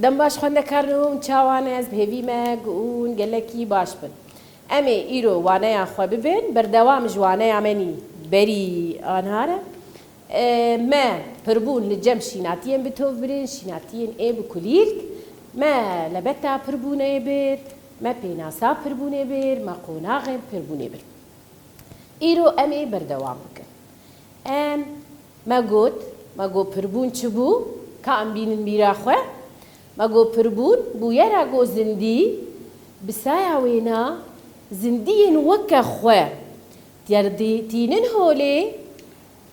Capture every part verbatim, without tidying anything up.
Em baş xwendekarno hûn çawan e? Ez bi hêvî me ku hûn gelekî baş bin. Em ê îro waneya xwe bibin, berdewam ji waneya me nî berî anha re. E, me pirbûn li cem şînatiyên bi tov birin, şînatiyên ê bi kulîlk. Me lebeta pirbûnê bir, me pênasa pirbûnê bir, me qonaxên pirbûnê bir. Îro em ê berdewam bikin. Em, me got, me got pirbûn çi bû? Ka em bînin bîra xwe. Me got pirbûn bûyera ku zindî, bi saya wêna zindiyên weke xwe diyar dî-, tînin holê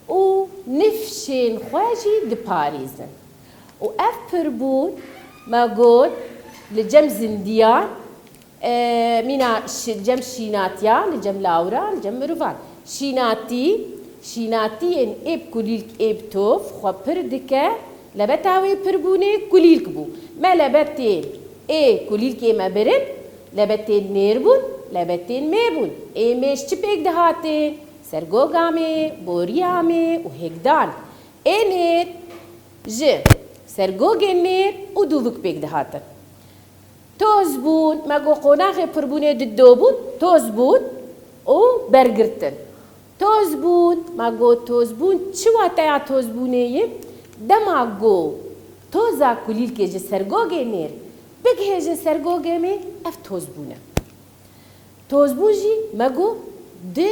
û nifşên xwe jî diparêzin. Û ev pirbûn, me got, li cem zindiyan, e, mîna şi-, cem şînatiyan, li cem lawran, li cem mirovan. Şînatî, şînatiyên ê bi kulîlk ê bi tov xwe pir dike, lebeta wê pirbûnê kulîlk bû. Me lebetên ê kulîlkê me birin, lebetên nêr bûn, lebetên mê bûn. Ê mê ji çi pêk dihatin? Sergoga mê, boriya mê û hêkdan. Ê nêr ji sergogên nêr û dûvik pêk dihatin. Toz bûn, me got qonaxê pirbûnê dido bûn, toz bûn û bergirtin. Toz bûn, me got toz bûn, çi wateya toz bûnê ye? Dema ku toza kulîlkê ji sergogê nêr bigihêjin sergogê mê, ev toz bûn e. Tozbûn jî me got di,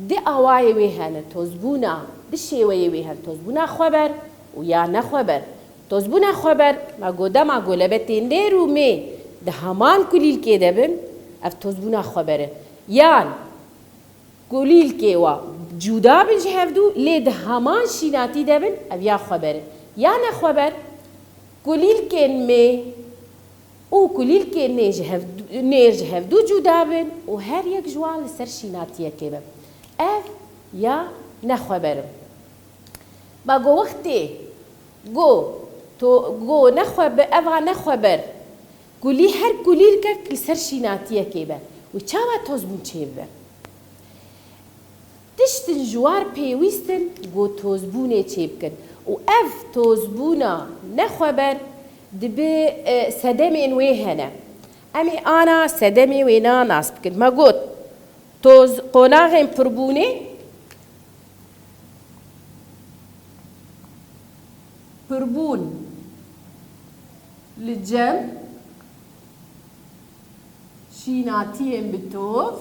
di awayê wê hene. Tozbûna, di şêweyê wê hene. Tozbûna xweber û ya nexweber. Tozbûna xweber, me got dema ku lebetên nêr û mê di heman kulîlkê de bin, ev tozbûna xweber e. Yan kulîlkê wa cuda bin ji hevdû, lê di heman şînatî de bin, ev ya xweber e. Ya nexweber, kulîlkên mê û kulîlkên nê ji hev-, nêr ji hevdû cuda bin û her yek ji wan li ser şînatiyekê be. Ev ya nexweber in. Ma go wextê go to, go nexwebe-, eva nexweber kulî-, her kulîlkek li ser şînatiyekê be. Wî çawa tozbûn çêbibe? Tiştin ji war pêwîst in ku tozbûnê çêbikin û ev tozbûna nexweber dibe, e, sedemên wê hene. Em ê ana sedemê wêna nas bikin. Me got, toz-, qonaxên pirbûnê, pirbûn li cem şînatiyên bi tov,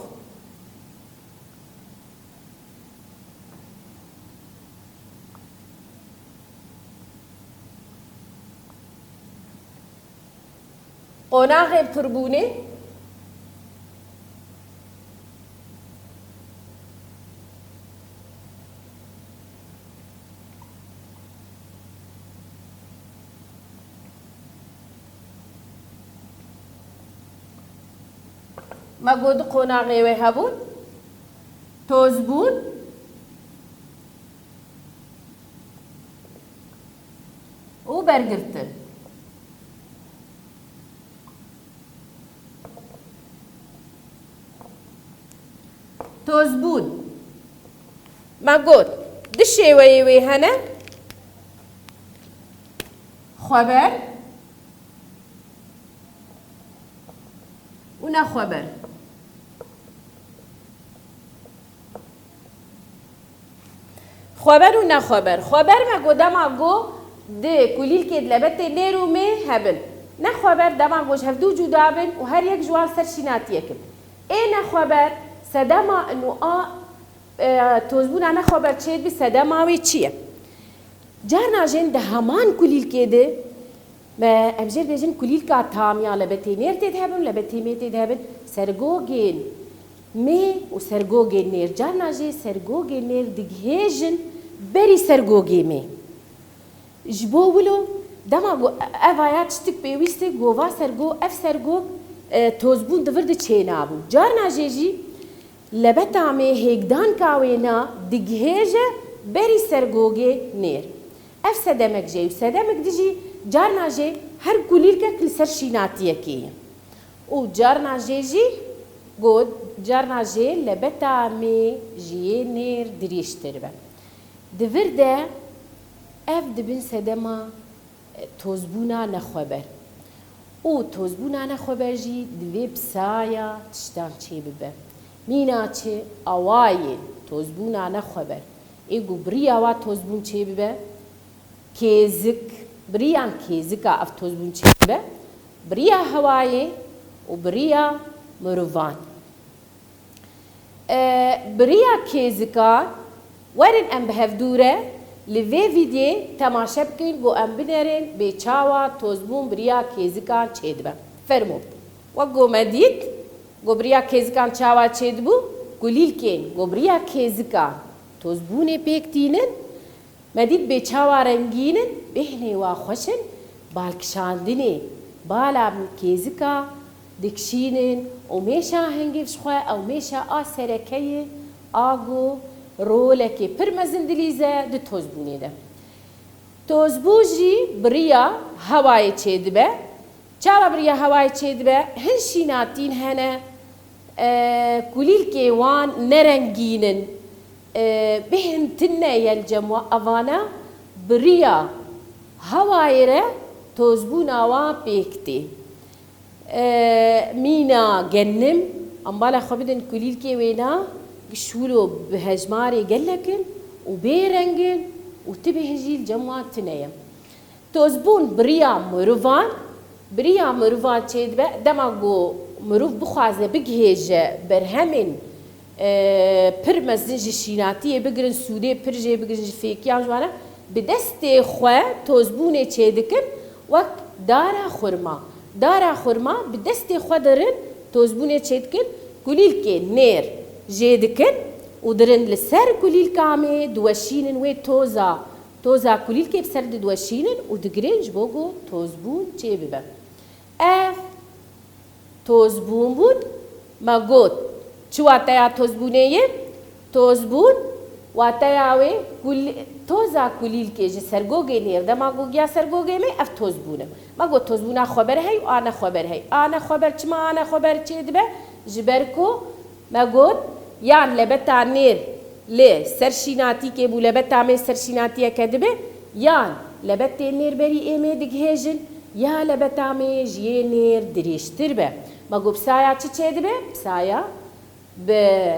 qonaxên pirbûnê, me got du qonaxê wê hebûn, tozbûn û bergirtin. Tozbûn. Me got, du şêweyê wê hene. Xweber û nexweber. Xweber û nexweber. Xweber me got dema ku di kulîlkê di lebetê nêr û mê hebin. Nexweber dema ku ji hevdû cuda bin û her yek ji wan ser şînatiyek in. Ê nexweber sedema nû a, e, tozbûna nexweber çêdibe sedema wê çi ye? Carna jê di heman kulîlkê de me, em jê dibêjin kulîlka tam ya lebetê nêr tê de hebin, lebetê mê tê de hebin, sergogên mê û sergogên nêr. Carna jê sergogên nêr digihêjin berî sergogê mê. Ji bo wilo dema ku ev aya tiştik pêwîst e, gova sergo, ev sergo, e, tozbûn di vir de çênabû. Carna jê jî lebeta me hêkdanka wêna digihêje berî sergogê nêr. Ev sedemek jê û sedemek di jî carna jê her kulîlkek li ser şînatiyekê ye. Û carna jê jî got, carna jê lebeta me ji yê nêr dirêjtir be. Di vir de ev dibin sedema tozbûna nexweber. Û tozbûna nexweber jî divê bi saya tiştan çêbibe. Mîna çi? Awayên tozbûna nexweber ê ku bi riya wa tozbûn çêbibe, kêzik, bi riyan kêzika ev tozbûn çêbibe, bi riya hewayê û bi riya mirovan. E, bi riya kêzikan, werin em bi hevdû re li vê vîdyê temaşe bikin, ku em binerin bê çawa tozbûn bi riya kêzikan çêdibe. Fermo. Wek ku me dît, ku bi riya kêzikan çawa çêdibû, kulîlkên ku bi riya kêzikan tozbûnê pêk tînin, me dît bê çawa rengîn in, bêhnê wa xweş in, balkişandinê bala kêzika dikişînin û mêşa hingîv ji xwe ew mêşa a sereke ye, a ku rolekê pir mezin dilîze di tozbûnê de. Tozbûn jî bi riya hewayê çêdibe. Çawa bi riya hewayê çêdibe? Hin şînatîn hene, e, kulîlkê wan ne rengîn in, e, bêhn tune ye li cem wan. Evana bi riya hewayê re tozbûna wan pêk tê. E, mîna genim, em bala xwe bidin kulîlkê wêna, şûlo bi hejmarê gelek in û bêreng in û ti bêhn jî li cem wan tune ye. Tozbûn bi riya mirovan, bi riya mirovan çêdibe, dema ku mirov bixwaze bigihêje berhemên, e, pir mezin ji şînatiyê bigirin, sûdê pir jê bigirin, ji fêkiyan ji wana, bi destê xwe tozbûnê çêdikin, wek dara xurma. Dara xurma bi destê xwe dirin, tozbûnê çêdikin, kulîlkê nêr jê dikin û dirin li ser kulîlka mê diweşînin wê toza. Toza kulîlkê bi ser didiweşînin û digirin ji bo ku tozbûn çêbibe. Ev tozbûn bûn. Me got, çi wateya tozbûnê ye? Tozbûn, wateya wê kulî-, toza kulîlkê ji sergogê nêr, dema ku giya sergogê me, ev tozbûn e. Me got, tozbûna xweber hey û a nexweber hey. A nexweber, çima a nexweber çêdibe? Ji ber ku me got, yan lebeta nêr li ser şînatîkê bû, lebeta mê ser şînatiyeke dibe, yan lebetê nêr berî ê mê digihêjin, ya lebeta mê ji yê nêr dirêjtir be. Me got, bi saya çi çêdibe? Bi saya bi,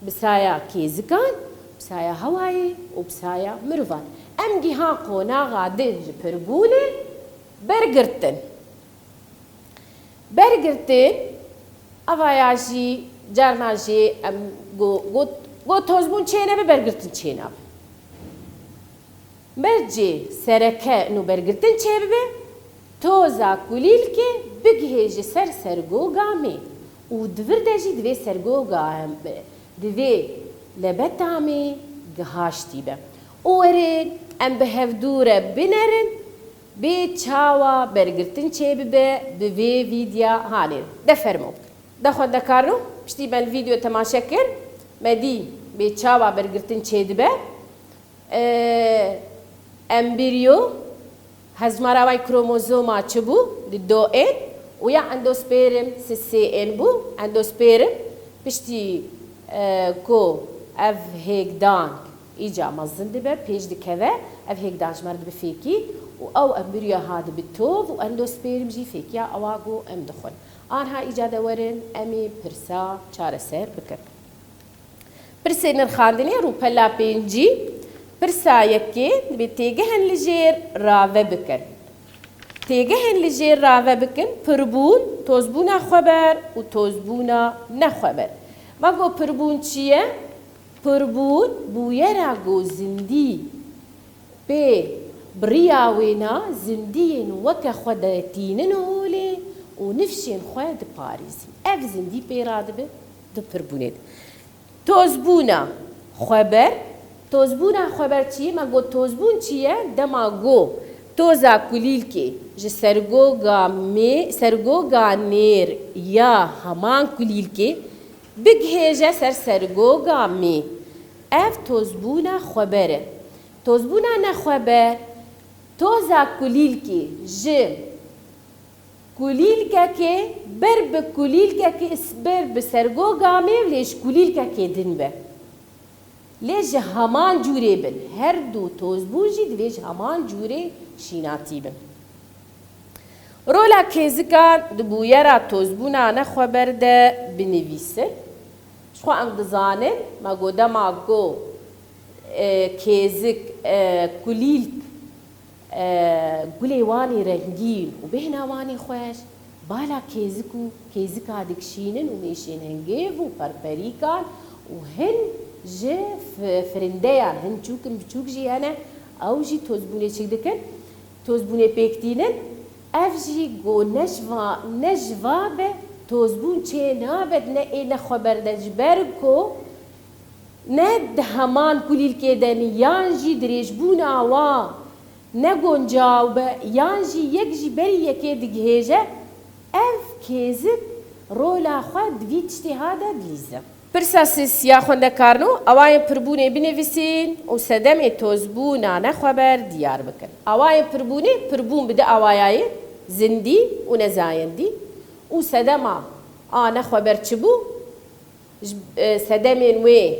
bi saya kêzikan, bi saya hewayê û bi saya mirovan. Em gihan qonaxa din ji pirbûnê bergirtin. Bergirtin, ava ya jî carna jê em go-, got, got tozbûn çênebe, bergirtin çênabe. Mercê sereke ino bergirtin çêbibe, toza kulîlkê bigihêje ser sergoga mê û di vir de jî divê sergoga em, divê lebeta mê gihaştî be. Û werin em bi hevdû re binerin, bê çawa bergirtin çêbibe bi vê vîdya hanê. De fermo bikin. De xwendekarin, piştî me li vîdyo temaşe kir, me dî bê çawa bergirtin çêdibe. E, embriyo, hejmara wê kromozoma çi bû? Di do ên û ya endosperm si sê ên bû. Endosperm piştî, e, ku ev hêkdan îca mezin dibe, pêş dikeve, ev hêkdan ji me re dibe fêkî û ew embriyo ha dibe tov û endosperm jî fêkiya ewa ku em dixwin. Anha îca de werin em ê pirsa çareser bikin. Pirsê nirxandinê rûpela pêncî, pirsa yekê, divê têgihên li jêr rave bikin. Têgihên li jêr rave bikin, pirbûn, tozbûna xweber û tozbûna nexweber. Me got pirbûn çi ye? Pirbûn bûyera ku zindî pê bi riya wêna zindiyên weke xwe de tînin holê û nifşên xwe diparêzin. Ev zindî pê radibe di pirbûnê de. Tozbûna xweber. Tozbûna xweber çi ye? Me got tozbûn çi ye? Dema ku toza kulîlkê ji sergoga mê, sergoga nêr ya heman kulîlkê bigihêje ser sergoga mê. Ev tozbûna xweber e. Tozbûna nexweber, toza kulîlkê ji kulîlkekê ber bi kulîlkekê, ber bi sergoga mê lê ji kulîlkekê din be. Lê ji heman cûrê bin. Her du tozbûn jî divê ji heman cûrê şînatî bin. Rola kêzikan di bûyera tozbûna nexweber de binivîsin. Ji xwe em dizanin, me got dema ku, e, kêzik, e, kulîlk, e, gulê wan ê rengîn û bêhna wan ê xweş, bala kêzik û kêzika dikişînin û mêşên hingêv û perperîkan û hin ji fi-, firindeyan, hin çûkin biçûk jî hene, ew jî tozbûnê çik dikin, tozbûnê pêk tînin. Ev jî got ne ji va, ne ji va be tozbûn çê nabe, ne ê nexweber de, ji ber ku ne di heman kulîlkê de ne, yan jî dirêjbûna wa ne goncaw be, yan jî yek jî berî yekê digihêje, ev kêzik rola xwe di vî tiştê ha de dilîze. Pirsa sês ya xwendekarno, awayên pirbûnê binivîsîn û sedemê tozbûna nexweber diyar bikin. Awayên pirbûnê, pirbûn bi du awayayê, zindî û nezayendî, û sedema a nexweber çi bû? Ji, e, sedemên wê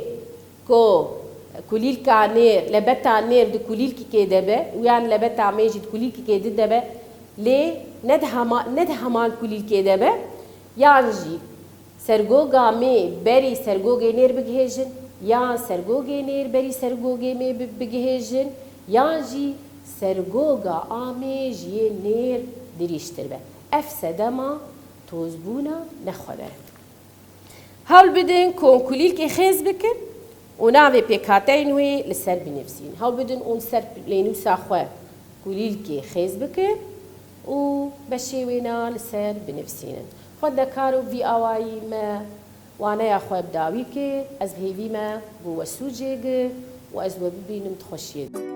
ku kulîlka nêr, lebeta nêr di kulîlkikê de be û yan lebeta mê jî di kulîlkikê di de be, lê ne di hema-, ne di heman kulîlkê de be, yan jî sergoga mê berî sergogê nêr bigihêjin, yan sergogê nêr berî sergogê mê bi-, bigihêjin, yan jî sergoga a mê ji yê nêr dirîjtir be. Ev sedema tozbûna nexweber e. Hewl bidin ku kulîlkê xêz bikin û navê pêkhateyên wê li ser binivîsîn. Hewl bidin û li ser lênûsa xwe kulîlkê xêz bikin û beşê wêna li ser binivîsînin. Xwendekaro, vî awayî me waneya xwe bi dawî kir. Ez bi hêvî me ku we sûcê girt û ez we bibînim di xweşiyê de.